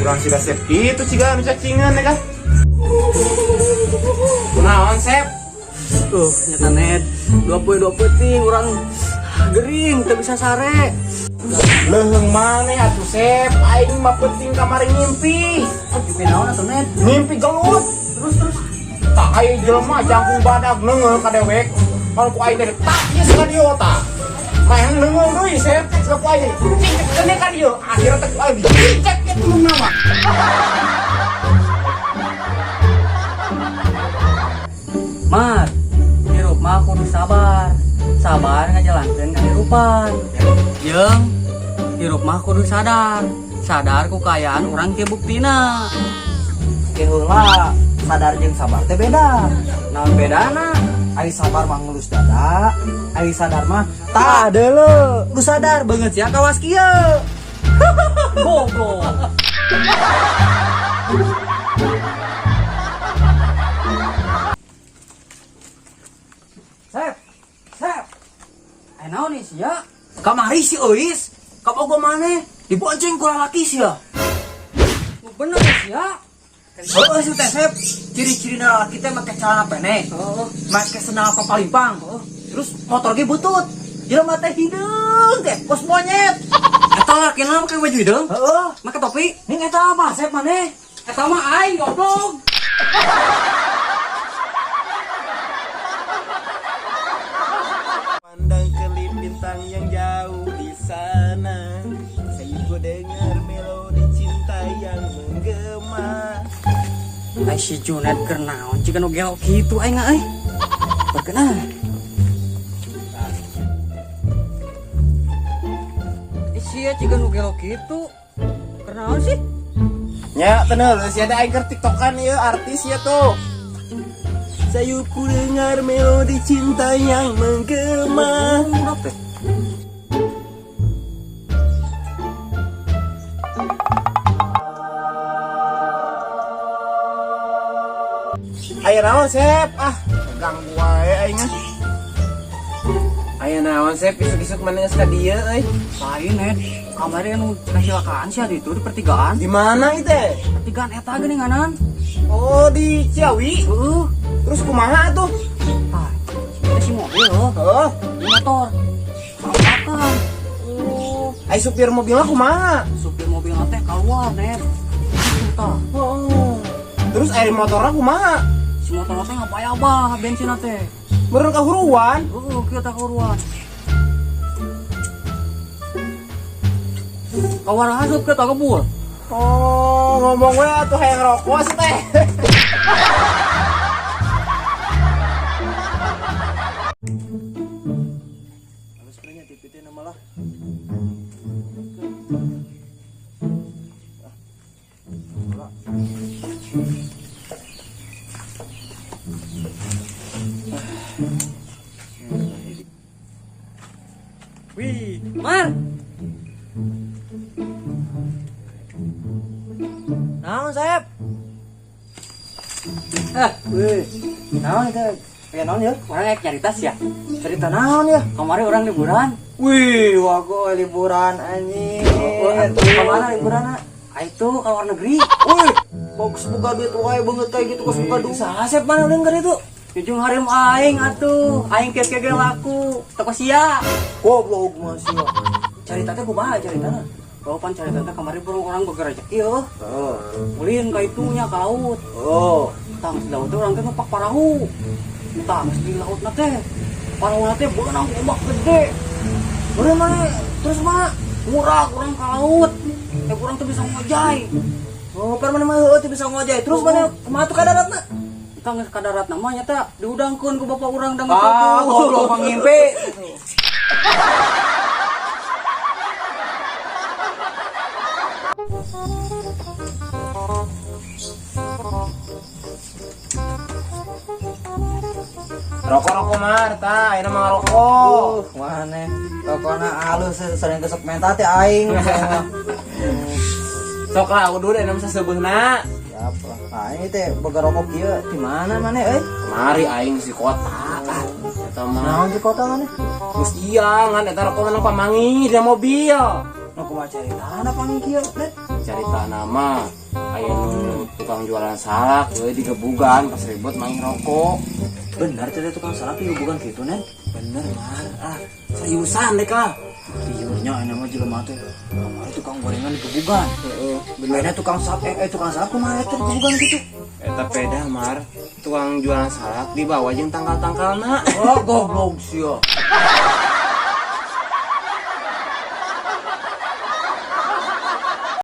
Kurang si Dasep kitu ciga anu cacingan ya kan. Kunaon, Sep? Nyata net. Dua poe dua peuting urang gering teu bisa sare. Leuheung maneh atuh, Sep. Aing mah penting kamari ngimpi. Mimpi naon atuh, net? Ngimpi gelut. Terus terus. Tak aya jelema jangkung badag neungeul ka dewek. Kalau ku aing teh tak ieu ka dieu tah. Main neungeul deui, Sep. Cek ku aing. Cicek keun ka dieu. Akhirna teh ku aing dicicek ke tulungna mah. Mar, hirup mah kudu sabar. Sabar ngajalankeun kahirupan. Jeung hirup mah kudu sadar. Sadar ku kaayaan urang ke buktina. Ke heula, sadar jeung sabar teh beda. Naon bedana? Ai sabar mah ngelus dada, ai sadar mah tah deuleu. Lu sadar beungeut sia kawas kieu. Goblok. Sep, Sep. Eh naon nih sia? Kamari si Euis, kabogo maneh dibonceng ku lalaki sia. Nu bener sia. Heeh si teh Sep, ciri-cirina lalaki teh make celana pendek, Heeh. make sendal papalimpang. Terus motor ge butut. Jelema teh hideung teh, kos monyet. Eta lalakina make baju hideung? Heeh. Make topi? Ning eta apa Sep maneh? Eta mah aing goblok. Pandang kelip bintang yang jauh di sana. Saya dengar melodi cinta yang menggema. Ai si Junet keur naon jiga nu gelo kitu aing euy. Berkenan. Eh sia jiga nu gelo kitu. Keur naon sih? Nya tenel, si ada aing keur tiktokan ieu artis ya tuh. Sayup ku dengar melodi cinta yang menggema. Budak teh. Aya naon, Sep? Ah, ganggu wae aing ah. Aya naon, Sep? Isuk-isuk mana geus ka dieu euy. Lain net. Kamari anu kecelakaan sih di itu di pertigaan. Di mana itu? Pertigaan eta geuninganan. Oh, di Ciawi. Heeh. Terus kumaha tuh? Ah, eta si mobil heuh. Heeh. Di motor. Tabrakan. Oh, ai supir mobilnya kumaha? Supir mobil teh keluar net. Itu tah. Oh. Terus air motornya kumaha? Si motor teh ngapaya abah bensin teh. Meureun kahuruan. Heeh, kieu tah kahuruan. Kawar asup kieu tah kebul. Oh, ngomong we atuh hayang rokok sih teh. Halus sebenarnya TV teh nama lah. Wih, Mar. Naon, Sep? Eh, Wih, naon itu? Kayak naon ya? orang rek nyarita sia. Cerita naon ya? Kamari orang liburan. Wih, wago liburan anjing. Oh, atuh. Kemana liburan? Ah itu ke luar negeri. Wih, bagus buka duit wae banget kayak gitu kos buka duit. Saha Sep mana udah enggak itu? Jujung harim aing atuh. Aing kieu ge laku. Toko sia. Goblok masih. Carita teh kumaha caritana? Kau pan carita teh kamari burung orang boga rezeki heuh. Oh. Ulin ka itunya ka laut. Oh. Tah geus di laut teh urang teh numpak parahu. Tah geus di laut na teh. Parahu na teh beunang ombak gede. Udah mana? Terus mana? Murah urang ka laut. Eh urang teh bisa ngojay. Oh, per mana mah heueuh teu bisa ngojay. Terus mana kumaha tuh ka daratna? Tah geus ka darat namanya teh diudangkeun ku bapak urang dang Ah, goblok pangimpi. Rokok-rokok Mar, tah, ayeuna mah ngarokok. Mana? Rokokna alus sering kesek menta teh aing. Sok lah udah deh nama saseubeuna. Siap lah. Aing teh boga rokok kieu di mana maneh euy? Kemari aing si kota. Ah, eta mah. Naon di kota maneh? Geus iya ngan eta rokok menang pamangi di mobil. Nu kumaha caritana panggil kieu, Net? Carita nama aya nu tukang jualan salak euy digebugan pas ribut main rokok. Bener teh tukang salak bukan gitu, Nen? Bener, Mar. Ah, seriusan deh kah? Liurnya ini mah jelema teh. Kemarin tukang gorengan digebugan. Heeh, Bener tukang salak tukang salak kumaha teh digebugan gitu? Eta peda, Mar. Tukang jualan salak dibawa jeung tangkal-tangkalna. Oh, goblok sia.